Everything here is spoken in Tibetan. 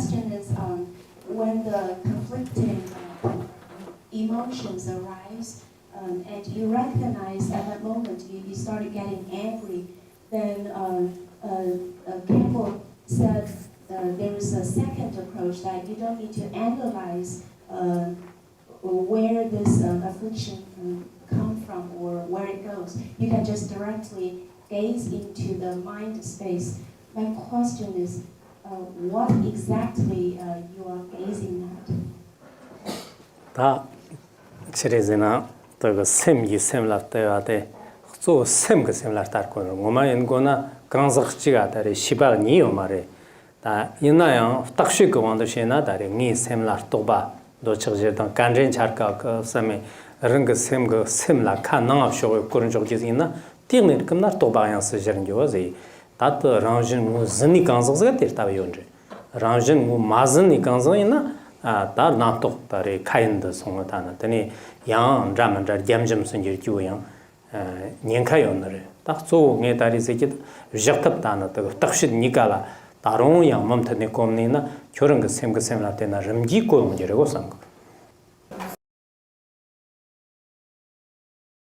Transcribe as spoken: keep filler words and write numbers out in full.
Question is, um, when the conflicting uh, emotions arise, um, and you recognize at that moment you, you started getting angry, then uh, uh, uh, Campbell said uh, there is a second approach that you don't need to analyze uh, where this uh, affliction uh, come from or where it goes. You can just directly gaze into the mind space. My question is, uh, what exactly uh, you are gazing at? ད་ཆི་རེད་ཟེར་ན། དེ་གི་སེམས་ཀྱིས་སེམས་ལ་བལྟ་བ་དེ་གཙོ་བོ་སེམས་ཀྱིས་སེམས་ལ་ལྟ་དགོས་རེད། ངོ་མ་ཡིན་དགོས་ན་གང་ཟག་གཅིག་ག་ད་རེས་ཤེས་པ་གཉིས་ཡོད་མ་རེད། ད་ཡིན་ན་ཡང་བརྟག་དཔྱད་ཀྱི་དབང་དུ་བྱས་ན་ད་རེས་ངའི་སེམས་ལ་རྟོག་པ། འདོད་ཆགས་ཞེ་སྡང་བཀའ་དྲིན་འཆར་ཀ་གི་བསམ་མེད་རང་གི་སེམས་ཀྱི་སེམས་ལ་ཁ་ནང་ང་ཕྱོགས་པའི་སྐོར་འཇོག་རྒྱུ་ཡིན་ན། དེ་ནས་ཀུན་ན་རྟོག་པ་དབྱིངས་སུ་ཞར་འགྱོ་བ་ཟེར། ད་དུ་རང་བཞིན་ངོས་ཟིན་ནས་གང་ཟག་ཟིག་དེ་ལྟ་བུ་ཡོད་འདྲ། རང་བཞིན་ངོས་མ་ཟིན་ནས་གང་ཟག་ཡིན་ན། ད་རྣམ་རྟོག་ད་རེས་ཁ་ཡིན་དུ་སོང་བ་ད་ནི་དེ་ནས་ཡང་འདྲ་མི་འདྲ་རྒྱམ་འཇམ་སུ་འགྱུར་རྒྱུ་ཡང་ཉེན་ཁ་ཡོད་ནི་རེད། ད་གཙོ་བོ་ངས་ད་རེས་ཟེར་གྱི་བཞག་ཐབས་ད་ནི་དེ་བརྟག་དཔྱད་གཉིས་ཀ་ལ་ད་རུང་ཡང་མུ་མཐུད་ནས་གོམས་ནས་ན། ཁྱོད་རང་གི་སེམས་ཀྱི་སེམས་ལ་བལྟས་ན་རིམ་གྱིས་གོ་ཡོང་རྒྱུ་རེད་གོ་བསམ་གི།